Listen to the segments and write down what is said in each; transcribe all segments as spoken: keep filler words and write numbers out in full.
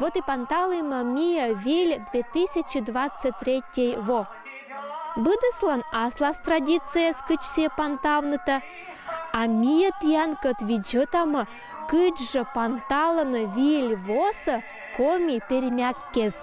Вот и панталім мия виль две тысячи двадцать третий во. Быдэслэн аслаз традициез, кыдз сие пантавнытэ. А мия тӥянкыд видзётамы, кыдз жэ панталаны виль восэ коми пермякез.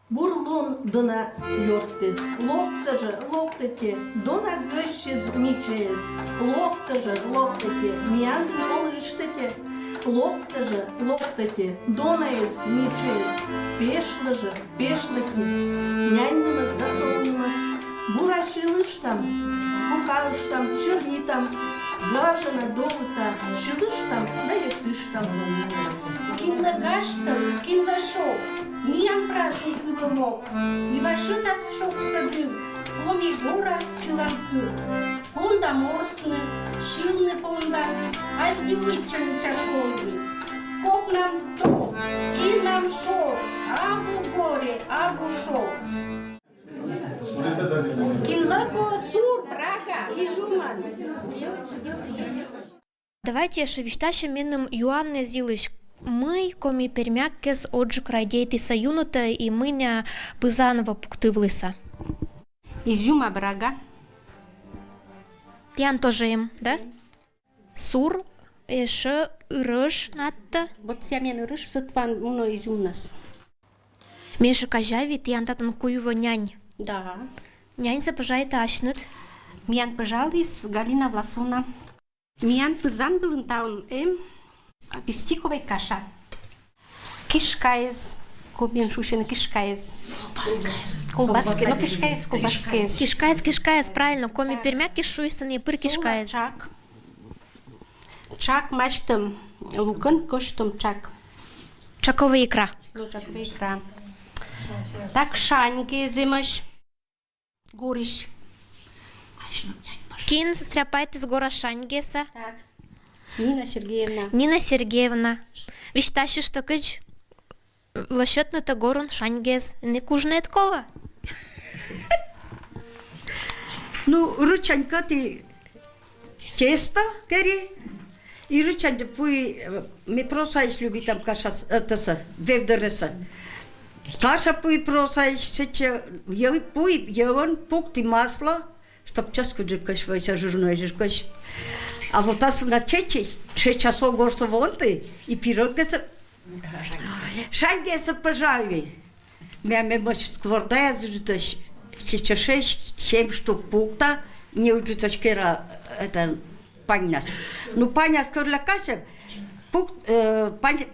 Бур лун дона ёрттэз. Локтэ жэ, локтэтэ, дона гӧсьсэ мичаез. Локтэ жэ, локтэтэ, миян гын олыштэтэ. Локтэ жэ, локтэтэ, донаез мичаез. Пешлэ жэ, пешлэтэ, няньнымес да солнымес. Бура сьылыштам, пукаыштам, сьӧрнитам. Гажана долыта сьылыштам да йӧктыштам. Кинлы гажтэм, кинлы шог, миян праздник ылэ мог. И васьытаз шогсэ дыв, коми гора сьылан кыл. Пондам орсны, сьывны пондам, азьди выльча мича шонды. Кокнам то, кинам шог, абу горе, абу шог. Кинлы ко сур, брага, изюман. Давайте эшшо висьтасим меным юанэз йылысь. Мый коми пермякез озьы радейтыса юнытэ и мыня пызан во пуктывлыса? Изюма, брага. Тӥян тоже эм, да? Сур, эшшо ырыж надо. Вот сямен ырыж сыт ван муно изюмнас. Ме эшшо казяви, тӥян татын куйво нянь. Да. Няньзэ пыжайты асьныд. Миян пыжалӥз Галина Власовна. Миян пызан вылын таун эм пистиковой каша. Кишкаез, кобиен шусен кишкаез. Колбаскаез. Колбаскаез, ну, кишкаез, колбаскаез. Кишкаез, кишкаез, правильно. Коми пермяк киш шуисен и пыр кишкаез. Чак. Чак масьтэм лукын кӧсьтэм чак. Чаковая икра. Ну, чаковая икра. Так, шаньгезэ эмась. Горысь. Кин стряпайтӥз гора шаньгесэ? Так. Нина Сергеевна. Нина Сергеевна. Висьтасьты, кызьы лэсьтыны та горын шаньгез. Ини кужны ӧд кова. Ну, ручань кӧтӥ тесто кери. И ручань пуи, э, ми просаесь любитам кашас, э, тасэ, вевдоресэ. Каша пуи просаесь, сыӵе, йӧ-, пуи, йӧэн пукти масло, чтоб ческыт жыркысь вӧйся, жирной жыркысь. А вот ас на чечись, чеча со горсо вонты, и пирог гесэ, шаньгесэ пыжави. Мя, мя мемысь сковородаяз ӝытысь, чеча шесть, семь штук пукта, не ӝытысь кера, это, паньнас. Ну, паньнас кӧрля касем, пук, э, пань,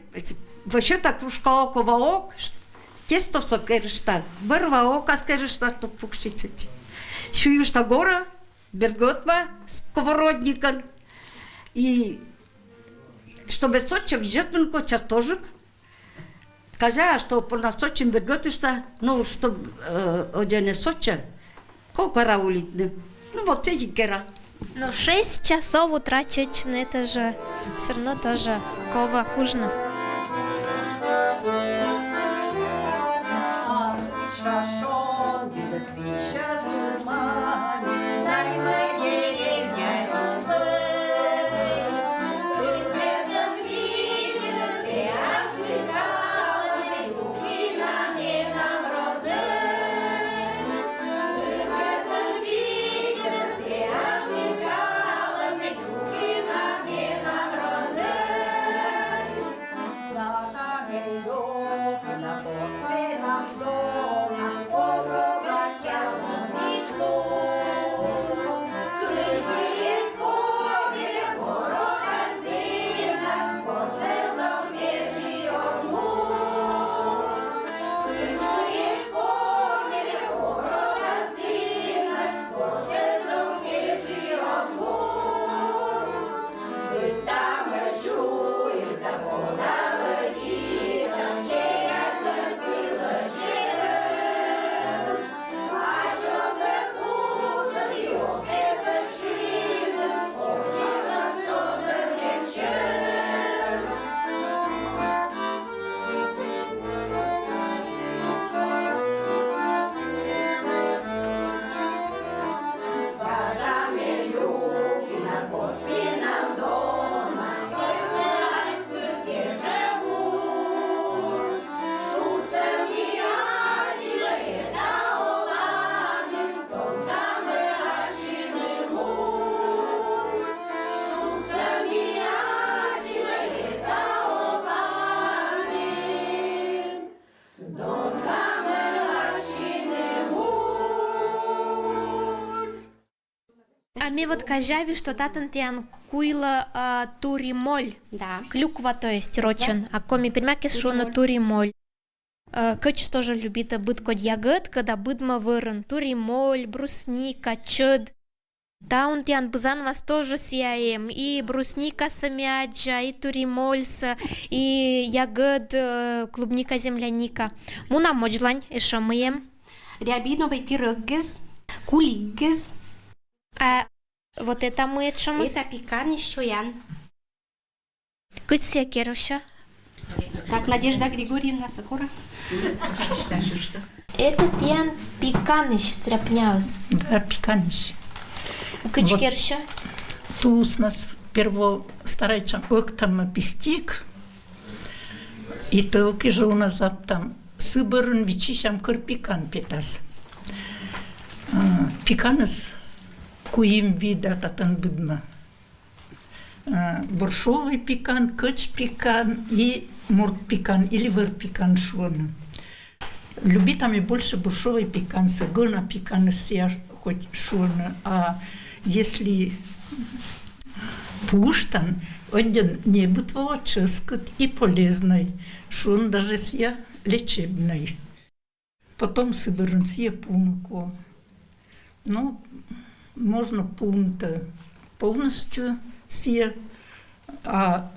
вообще-то кружка окова ог, тестовсо керышта, бӧрва окас керышта, чтоб пуксьыса. Сюйышта гора, бергӧтва сковородникын. И чтобы соча визьӧтын коча тожик, Казя, что понна сочем бергӧтышта, ну, чтоб, э, одене соча, ко караулитны. Ну, вот эти кера. Ну, шесть часов утра чечны, это же всё равно тоже кова кужны. Ме вот казяви, что татын тіян куйлӧ, а, туримоль. Да. Клюква, то есть, рочӧн. А коми-пермякӧ шуӧны туримоль. Э, кӧч тоже любитӧ быдкодь ягӧдкӧ да быдмӧ вӧрын. Туримоль, брусника, чӧд. Таун тіян пызан вас тоже сія эм. И брусникасӧ ме аддза, и туримольсӧ, и ягӧд, э, клубника, земляника. Мунам водзлань, эшӧ мый эм. Рябиновый пирӧггез, куликгез. А вот это мый этшӧмыс? Это пекан и сёян. Кыдз сія керӧсьӧ? Так, Надежда Григорьевна, сокора. Это тіян пеканысь, стряпняыс. Да, пеканысь. Кыдз керӧсьӧ? Туснас перво старайтчам, ӧктам пистик, и тӧв кежӧ уна заптам. Сы бӧрын виччысям, кӧр пекан петас. А, пеканыс куим вида татӧн быдмӧ. А, борщовый пекан, кӧч пекан и морт пекан, или вӧр пекан шуӧны. Любитам ми больше борщовый пекансӧ, гӧна пеканыс сія хоть шуӧны. А если пуыштан, ӧдйӧн небыд воӧ, чӧскыд и полезнӧй. Шуӧны даже сія лечебнӧй. Потом сы бӧрын сійӧ пуны кӧ. Ну, можно пунтӧ полностью сійӧ, а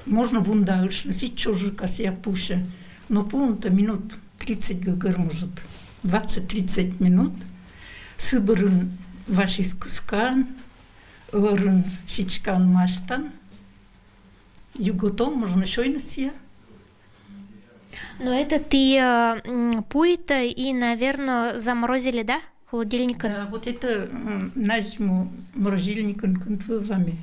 можно вундаӧсь, сідз чӧскыд сійӧ пусьӧ. Но пунтӧ минут тридцать гӧгӧр, может, двадцать-тридцать минут. Сы бӧрын васис кыскан, ӧрын сідзкан, мастан. Югӧтӧ можно сёйны сійӧ. Но это ті, э, м, пуитӧ и, наверно, заморозили, да? Холодильникын? Да, вот это, м, на зиму морозильникын кынтвывам.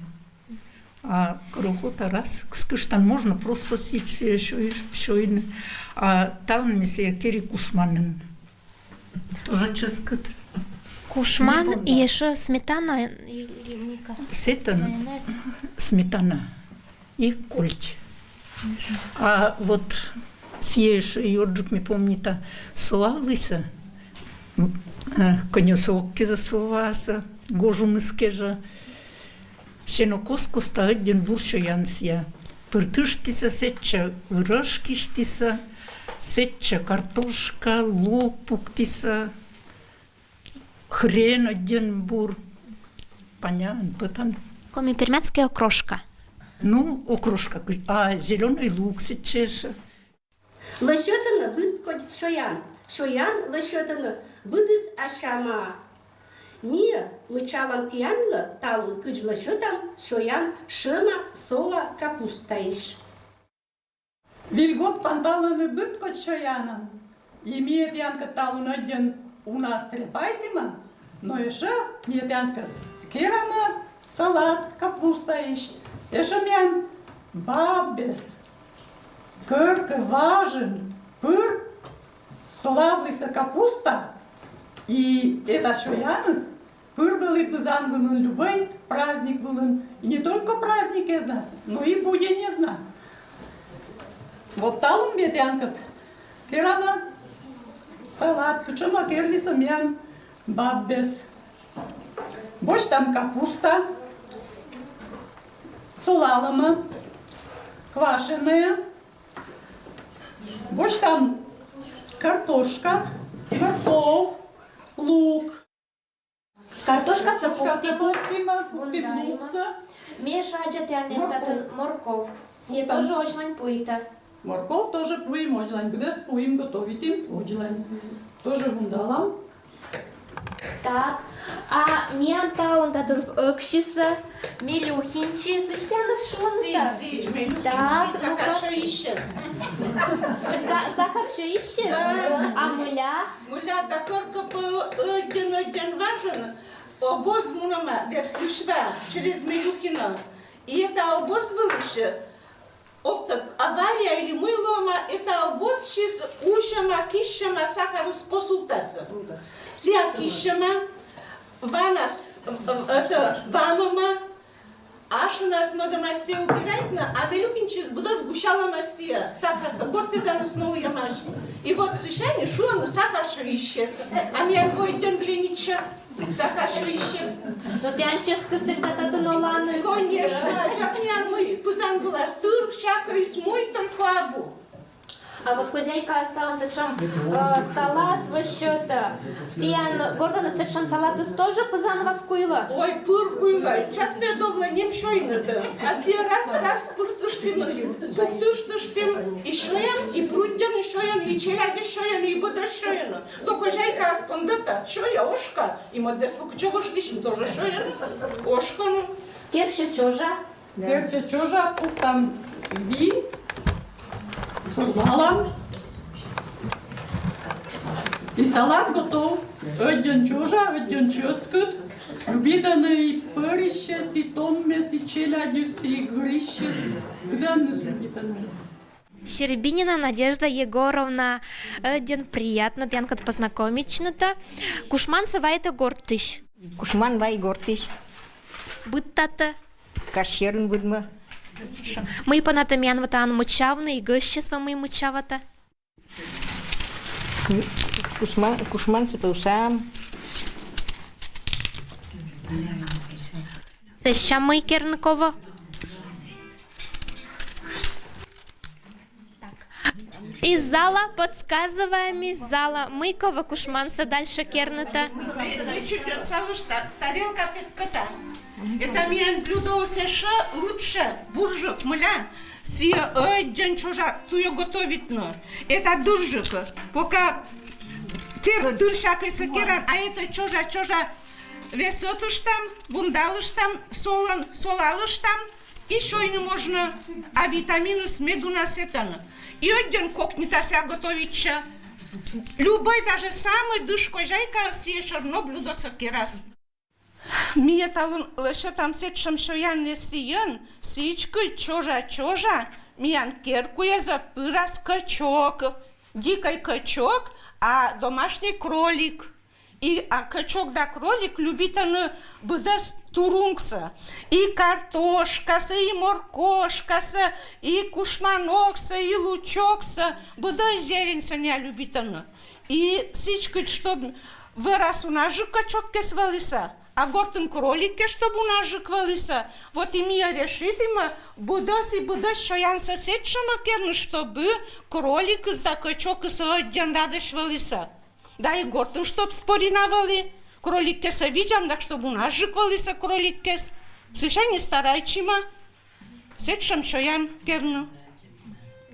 А кор охота, раз кыскыштан, можно просто сідз сійӧ сёй-, сёйны. А таун ми сійӧ кери кушманын. Тоже чӧскыд. Кушман и ещё сметана или мыйкӧ. Сэтӧн майонез. Сметана и кольч. А вот сійӧ ещё ёнджыка ме помнита, соавлісӧ, м, э, кӧнёсӧ ог кизӧ соавсӧ, гожӧмыс кежӧ. Сенокос коста ӧдйӧн бур сёян сія. Пыр тыштісӧ, сэтчӧ рӧж кисьтісӧ, сэтчӧ картошка, лук пуктісӧ, хрен ӧдйӧн бур. Паня эн пӧтан. Коми-пермяцкӧй окрошка. Ну, окрошка, а зелёнӧй лук сэтчӧ ещӧ. Лӧсьӧдӧны быдкодь сёян. Сёян лӧсьӧдӧны быдыс асьмеа. Ми мыччалам тіянлы талун, кыдз лӧсьӧдам сёян шӧма сола капустаысь. Выль год панталӧны быдкодь сёянӧн. И ми тіянкӧд талун ӧдйӧн уна стряпайтімӧ, но ещӧ ми тіянкӧд керамӧ салат капустаысь. Ещӧ миян бабӧс, кӧркӧ, важӧн пыр соавлісӧ капуста, и это сёяныс пыр вӧлі пызан вылын, любӧй праздник вылын. И не только праздникезнас, но и буденезнас. Вот талун ми тіянкӧд керамӧ салат, кутшӧма керлісӧ миян бабӧс. Босьтам капуста, солалӧмӧ, квашенӧй. Босьтам картошка, морков, лук. Картошкасӧ пуктім. Пуктім, пуктім луксӧ. Ме ещӧ аддза тіянлы татын морков. Сійӧ тоже водзлань пуитӧ. Морков тоже пуим водзлань, быдӧс пуим, готовитім водзлань. Тоже вундалам. Так. А миян таун татын ӧксьыс, Мелюхинсьыс, ышта на шуны. Сідз, сідз, Мелюхинсьыс, сахарсьӧ исьӧс. Сахарсьӧ исьӧс? Да. А мыля? Мыля да, только пӧ ӧдйӧн, ӧдйӧн важӧн обоз мунӧма, век кыдз ва, через Мелюхино. И это обоз вылысь, ог тӧд, авария или мый лоӧма, это обозсьыс усьӧма, киссьӧма сахарыс посылкасӧ. Сія киссьӧма, ванас, э, это, вамӧма, Ашынас мӧдӧмассӧ убирайтны, а мелюкинчис быдӧс гусялӧмассӧ сакарсӧ, гортӧзаныс но уйӧмаӧсь. И вот сысянь шуӧны сакар сёйысьӧс. А миян во ӧддьӧн глиница сакар сёйысьӧс. Но тіян чӧскыд сэтшӧм татын оланыс. Конечно, ачыд миян мый, пызан вылас тыр, всякӧйыс, мый только абу. А вот хозяйкаыс талун сэтшӧм, э, салат вӧчӧ. Тіян гортын сэтшӧм салатыс тоже пызан вылас куйлӧ? Ой, пыр куйлӧ. Честнӧ думла, нем сёйны да. А сійӧ раз, раз пыртыштім, пуктыштыштім, и сёйӧны, и пруддьӧны сёйӧны, и челядьӧс сёйӧны, и быдӧс сёйӧны. Но хозяйкаыс кондӧ да, сёйӧ, ошкӧ, и мӧдыс вӧчӧ, ошкыштны тоже сёйӧны, ошкӧны. Керсьӧ чожа. Керсьӧ чожа, пуктам ви, сурлалам. И салат готов. Ӧддьӧн чожа, ӧддьӧн чӧскыд. Любитӧны и пӧрысьӧс, и томмес, и челядьыс, и гырысьӧс. Кыдӧнныс любитӧны. Щербинина Надежда Егоровна, ӧддьӧн приятно тіянкӧд познакомитчыны да. Кушмансӧ вайитӧ гортысь? Кушман вай гортысь. Быдтатӧ? Кас сьӧрын быдмӧ. Мый понна тэ миян вӧтан мыччавны и гӧсьтӧс вӧ мый мыччаватӧ? Кушман, кушмансӧ пӧвсам. Сэсся мый керны колӧ? Так. Из зала подсказываем, из зала. Мый колӧ кушмансӧ дальше кернытӧ? Чуть-чуть отсалышта, тарелка петкӧта. Это миян блюдо сэтшӧм лучше, бурджык, мыля. Сійӧ ӧддьӧн чожа, туйӧ готовитны. Это дырджык. Пока тыр, тыр всякӧйсӧ керан, а это чожа, чожа весӧтыштам, вундалыштам, солӧн, солалыштам. И сёйны можно, а витаминыс медуна сэтӧн. И ӧддьӧн кокнитасӧ готовитчӧ. Любӧй, даже самӧй дыш хозяйка сійӧ всё равно блюдосӧ керас. Миян талун лӧсьӧдам сэтшӧм сёянныс сійӧн, сідзкӧ чожа-чожа, миян керкуӧзӧ пырас кӧчӧк, дикӧй кӧчӧк, а домашней кролик. И, а кӧчӧк да кролик любитӧны быдӧс турунксӧ. И картошкасӧ, и моркошкасӧ, и кушманоксӧ, и лучоксӧ. Быдӧс зеленьсӧ найӧ любитӧны. И сідзкӧ, чтоб вӧрас унажык кӧчӧккӧс вӧлісӧ, а гортын кроликкӧс, чтоб унажык вӧлісӧ. Вот и ми решитім быдӧс и быдӧс сёянсӧ сэтшӧмӧ керны, чтобы кроликыс да кӧчӧкыс ӧддьӧн радӧсь вӧлісӧ. Да и гортын, чтоб спӧрина вӧлі, кроликкӧсӧ видзам, да чтоб унажык вӧлісӧ кроликкӧс. Сысянь и старайтчим сэтшӧм сёян керны.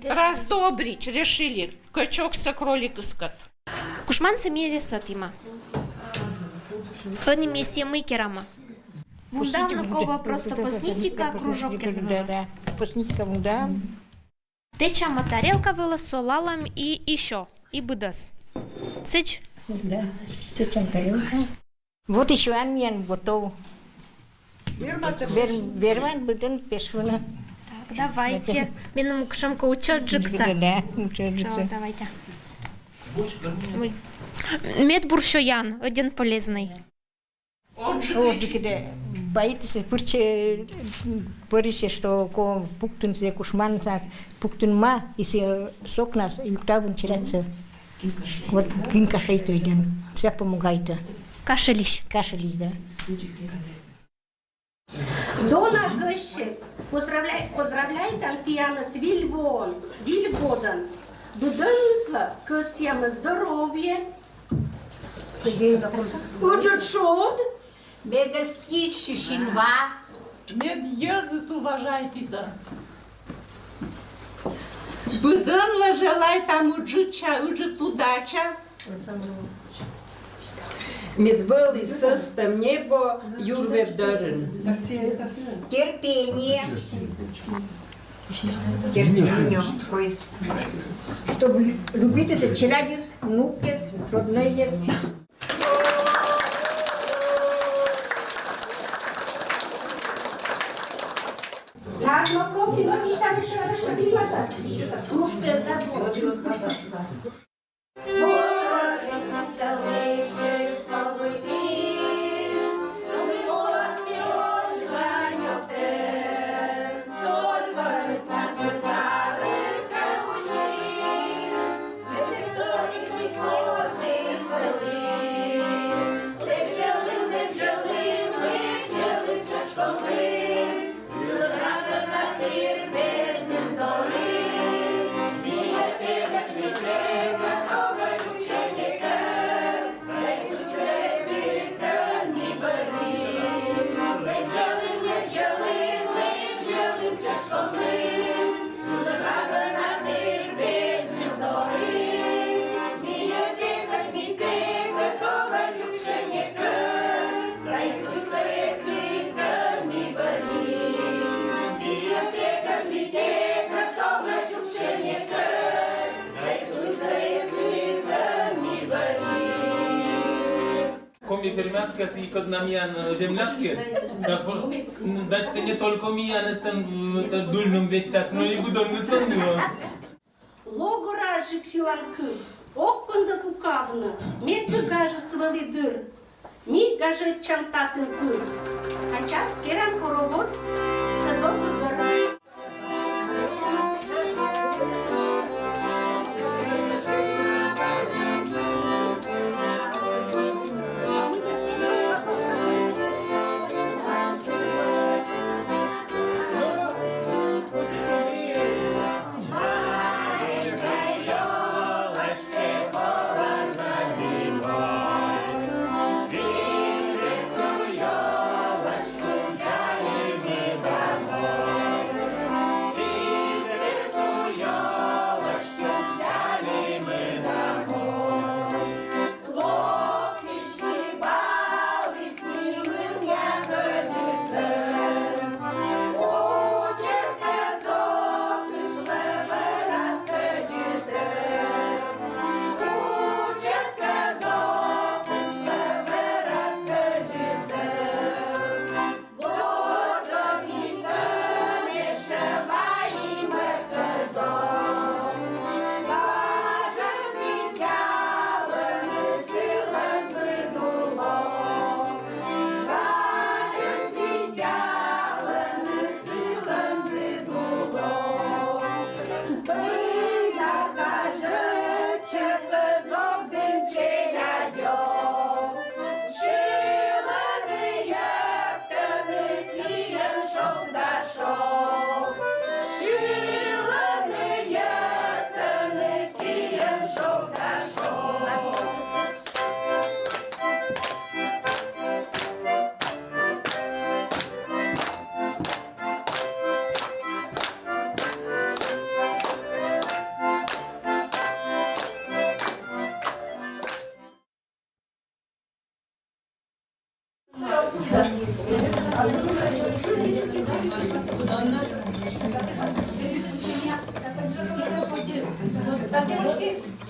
Раздобрить решили кӧчӧксӧ кроликыскӧд. Кушмансӧ ми весӧдім. Ӧні ми сійӧс мый керам? Вундавны колӧ просто поснитика кружоккӧд. Да, да. Поснитика вундам. Тэчам тарелка вылӧ, солалам и ещё, и быдӧс. Сідз? Да, тэчам тарелка. Вот и сёян миян готов. Вер-, верман быдӧн пешвыны. Так, давайте. Меным кутшӧмкӧ учӧрджыксӧ. Да, да, учӧрджыксӧ. Всё, давайте. Мед бур сёян, ӧддьӧн полезнӧй. Отже, кыдз вайитісны пырччӧ, пӧрысьӧ, что кӧ пуктын сійӧ кушманас, пуктын ма, и сійӧ сокнас юктавны челядьсӧ. Вот кин кашелитӧ, ӧддьӧн сійӧ помогайтӧ. Кашелиыс. Кашелиыс, да. Дона гӧсьтӧс, поздравляй-, поздравляйтам тіянӧс виль воӧн, виль годӧн. Быдӧнныслы кӧсъям здоровье, ыджыд шуд, медӧс киысь синва, мед йӧзыс уважайтісӧ. Быдӧнлы желайтам ыджыд ся, ыджыд удача. Мед вӧлі сӧстӧм небо юр вед дорын. Терпение. Терпение. Чтобы любитісны челядьыс, внукъяс, роднӧйяс. Так, но копи, но не считайте, что это что-то не хватает. Кружка это вот. Пермяткес и кодна миян, э, земляткес. Да, по-, м, дать не только миян эстэн, м, это дульным ветчас, но и будонныс ваннылон. Логораджык сьыланкыв, ог понда пукавны, мед бы гажыс вӧлі дыр. Ми гажӧдчам татын пыр. А час керам хоровод, кӧзок гӧгӧр.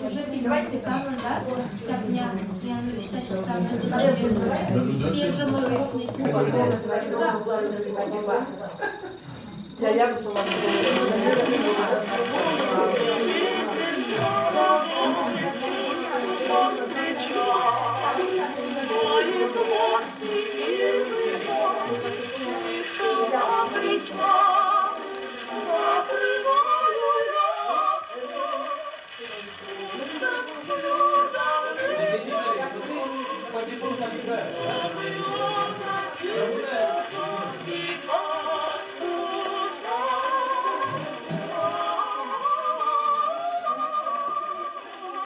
Уже переводите там, да? Как дня, я считаю, что там это все же можно помнить.